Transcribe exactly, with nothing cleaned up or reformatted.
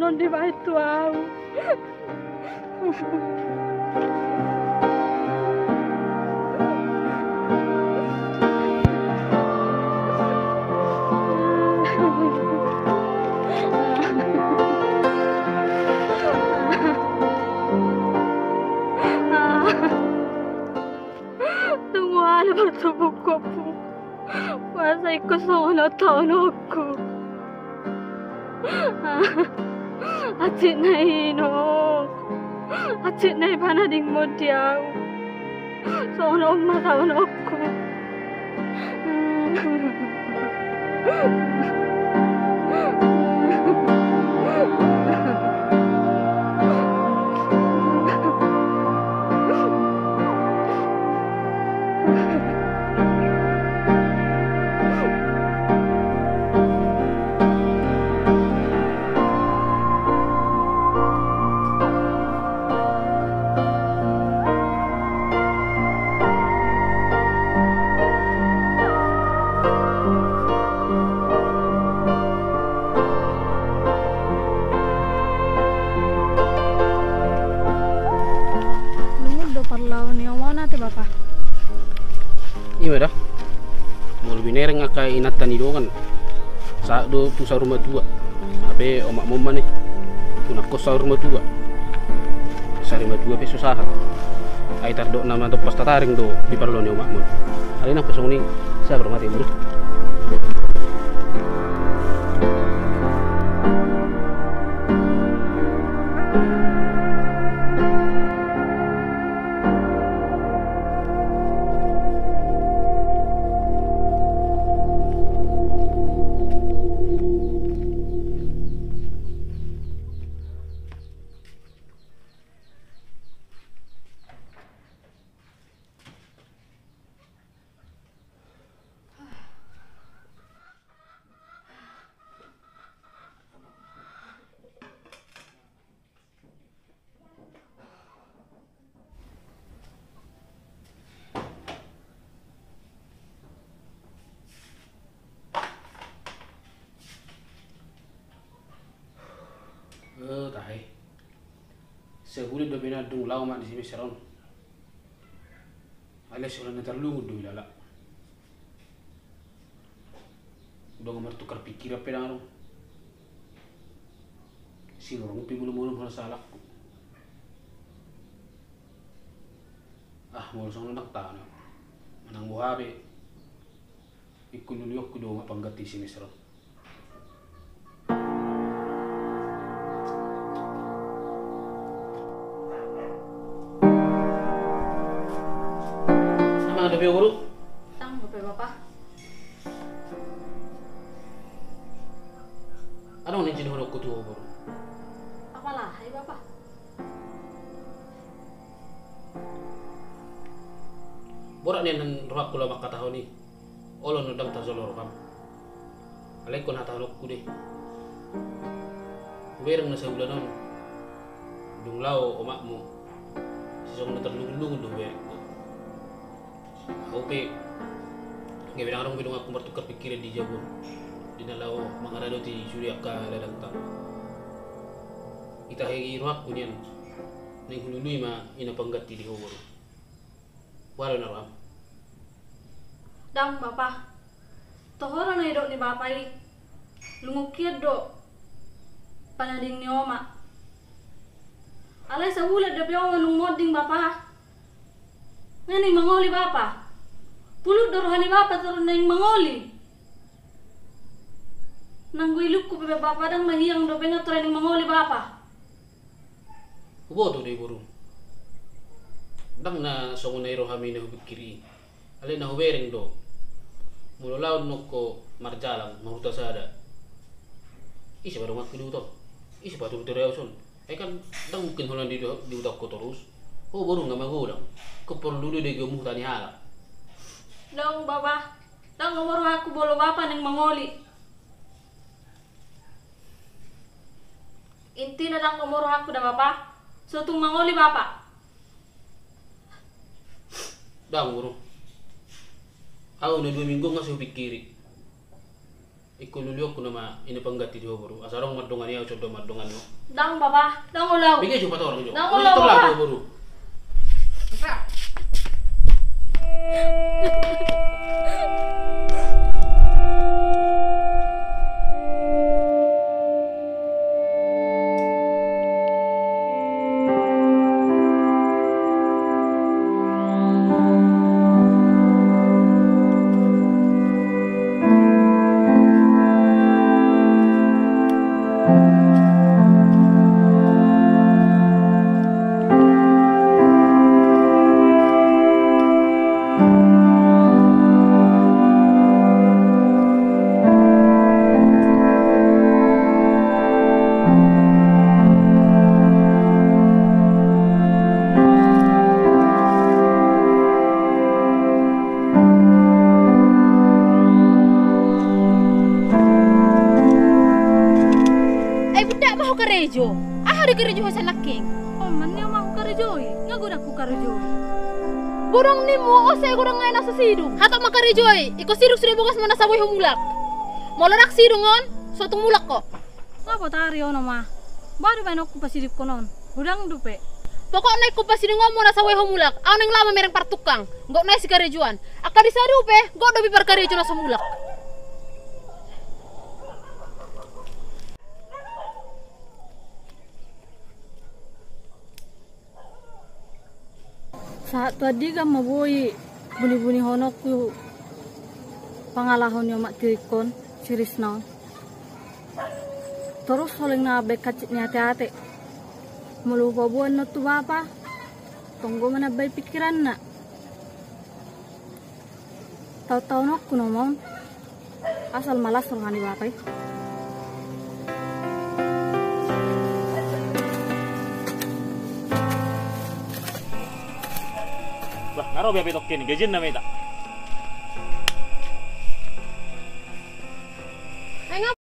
Songon dibahen tu ahu. Dung hualap martopuk-topuk. Huasa ingkon songon on taononku. Hansit na i, inong. Hansit na i panadingmon di ahu. Songon on ma taononku. Lungun do parlao ni omana te, Bapa. Ima da. Molo binereng angka inanta ni dongan, sahat do tu saur matua. Hape omakmon ma ne, tu nangkon saur matua. Saur matua pe so sahat. Ai tardok nama tompas tatareng do di parlao ni omakmon. Alai nang pe songon i, sabar ma te, Boru. Eh, tahe. Sabulan dope na dung laho omak di si Meser on. Alai so na tarlungun do ilala. Dung martukar pikiran pe ndang adong. Sinurung pe molo-molo hona salakku. Ah, molo songon on ndang tahan. Manang boha pe. Ingkon luluionku do omak pangganti si Meser on. Mangan dope, Boru? Ndang dope, Bapa. Adong na jinihononku tu ho, Boru. Apala i, Bapa? Borat nian rohangku laho mangkatahon i. Olo na ndang tajalo roham. Alai ingkon hatahononku do i. Hubereng na sabulan on dung laho omakmu, sai songon na tarlungun-lungun do hubereng. Ahu pe gabe ndang adong be donganku martukar pikiran di jabu on, di na laho mangaradoti sude angka ladangta. Itahe i rohangku nian, naeng hulului ma ina pangganti di ho, Boru. Boha do na roham? Ndang, Bapa. Toho do na nidok ni Bapa i. Lungun hian do panading ni omak. Alai sabulan dope omak dung monding, Bapa. Nga naeng mangoli Bapa. Pulut do roha ni Bapa torus naeng mangoli. Nanggo ilungku pe, Bapa, ndang mahiang dope nga torus naeng mangoli Bapa. Huboto do i, Boru. Ndang na songon na i rohami na hupikiri i. Alai na hubereng do, molo laho annon ho marjalang, marhuta sada, ise ma donganku di huta on? Ise paturuturi ahu dison? Ai kan ndang mungkin holan di, di huta on ho torus. Ho, Boru, nga magodang. Ingkon porlu do digeom huta ni halak. Ndang, Bapa. Ndang adong rohangku molo Bapa naeng mangoli. Intina ndang adong rohangku da, Bapa. So tung mangoli Bapa. Ndang, Boru. Ahu na dua minggu on nga so hupikiri. Ingkon lulionku nama i na pangganti di ho boru. Asa adong mandongani au, condong mandongani ho. Ndang, Bapa. Ndang olo au. Bege jo patorang jo. Ndang olo au, Bapa. Boru. Ai bunda, ma hukarejo? Aha do dikarejoi ho sian nangkin? Oman ni ma hukarejoi, nga godang hukarejoi. Godang nimu, ose godang ngai na so sidung. Hatop ma karejoi, ingkon sidung sude bogasmu na so boi ho mulak. Molo ndang sidung on, so tung mulak ho. Nga botari on ma. Boha do baenonku pasidungkon on? Godang dope. Pokokna ingkon pasidungonmu na so boi ho mulak. Au naeng laho mamereng partukang. Gok nai sikarejoan. Angka disi dope, gok dope parkarejo na so mulak. Sahat tu andigan ma boi bunibunihononku pangalaho ni omak tiringkon, si Risna on. Torus holan na baen hansit ni ateate. Molo hupaboan on tu bapa, tong do manambai pingkiranna. Taontaononku nama on. Asal malas roha ni bapa i. Bah, nga ro be api tokken, gajian nama ita.